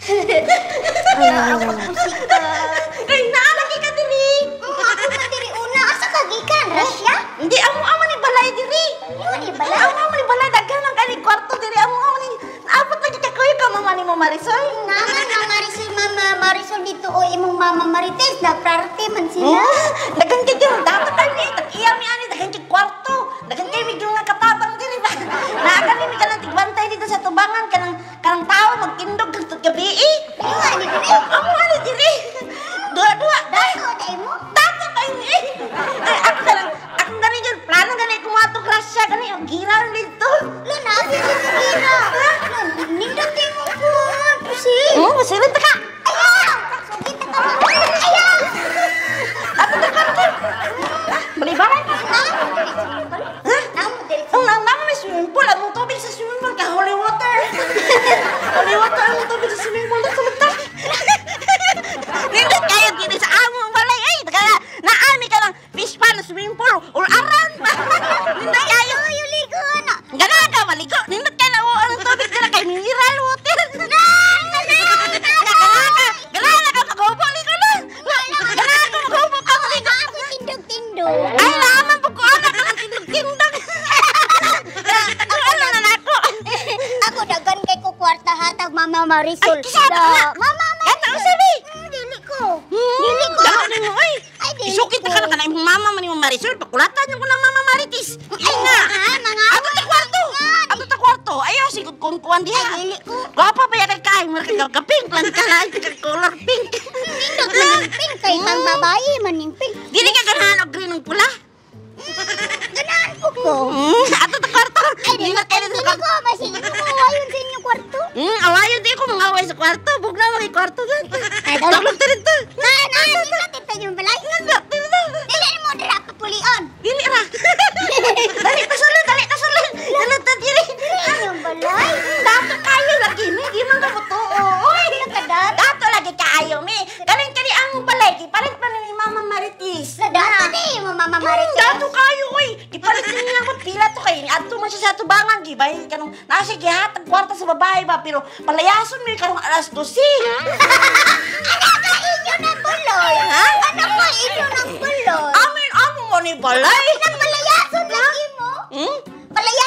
Ako pusika. Ay, naa lagi ka diri. Ako man diri una. Asa ka gikan? Russia? Hindi, amo amo ni balay diri. Mo ni balay? Amo amo ni balay, daghan ang kani kwarto diri. Amo amo ni apat lagi ka kuya ka mama ni mo Marisol. Naman, Mama Marisol, Mama Marisol dito o imong Mama Marites na prarte man sila. Oh, daghan kay diri dato kay ni tag iya mi ani daghan kay kwarto. Daghan kay mig nga katabang diri ba. Naa kani mi kanang tigbantay dito sa tubangan kanang kanang tao magtindog kag gabi. Mo ani diri. Amo ani diri. Duha-duha. Dato dai mo. Dato kay ni. Ay, ako kanang akong gani yun, plano gani ko matong Russia gani ang gira dito. Lo na si Gira. Lo nindot mo kuan pusi. Oh, masilid ta ka. Ayaw! Sugita ka mo. Ayaw! Ato ta kwarto. Balibaran ka. Ha? Namo diri. Ang nang namo may swimming pool, among tubig sa swimming pool kay holy water. Holy water ang tubig sa swimming pool dito ta. Nindot kayo dito sa among balay ay taga naami ka ng fish pond, swimming pool or aran pa. Nindot kayo. Ayo ligo na. Gana ka maligo. Nindot kayo na ang tubig dira kay mineral water. Na! Gana ka. Gana ka maghubo ligo na. Gana ka maghubo ka maligo. Ako tindog-tindog. Ay, naman po ko anak ang tindog-tindog. Ano na nako? Ako daghan kay ko kwarta hatag Mama Marisol. Ay, kisa ka na. Mama Marisol. Kata ang sabi. Dili ko. Dili ko. Dako nimo ay. Ay, dili Isukit ko. na ka na kana imong mama man imong Marisol, pakulatan yung ko na Mama Marites. Ay nga. Ah, mga Ato ta kwarto. Ato ta kwarto. Ayaw sigud kung kuan diha. Ay, dili ko. Gwapa pa ya kay kay mura kay ka pink lang ka na ka color pink. Nindot man yung pink kay pang babae man yung pink. Dili ka ganahan og green ug pula. Ganahan po ko. Ato ta kwarto. Ay, dili, Nindot kayo dili sa kwarto. ko. Masige ko awayon sa inyong kwarto. Awayon di ko mangaway sa kwarto. Bugna mo kay kwarto dan. Ay, dali. Tulog ta dito. Na, na, dili ka yung balay. Dili mo dira papulion. Dili ra. Dali ta sulod, dali ta sulod. Dali ta dili. Inyong balay. Dato kayo lagi mi, di man ka totoo. Oy, Kadar. dato lagi kaayo mi. Galing kani ang balay, gipalit pa ni Mama Marites. Sa dato di mo Mama Marites. Dato kayo oy. Gipalit ni niya ko pila to kay adto man siya sa tubangan gibay kanong nasa gihatag kwarta sa babae ba pero palayason mi karong alas 12. Ano ka inyo ng buloy? Ha? Ano ka inyo ng buloy? Amin amo mo ni balay. Nang palayason lagi mo? Hmm? Palayason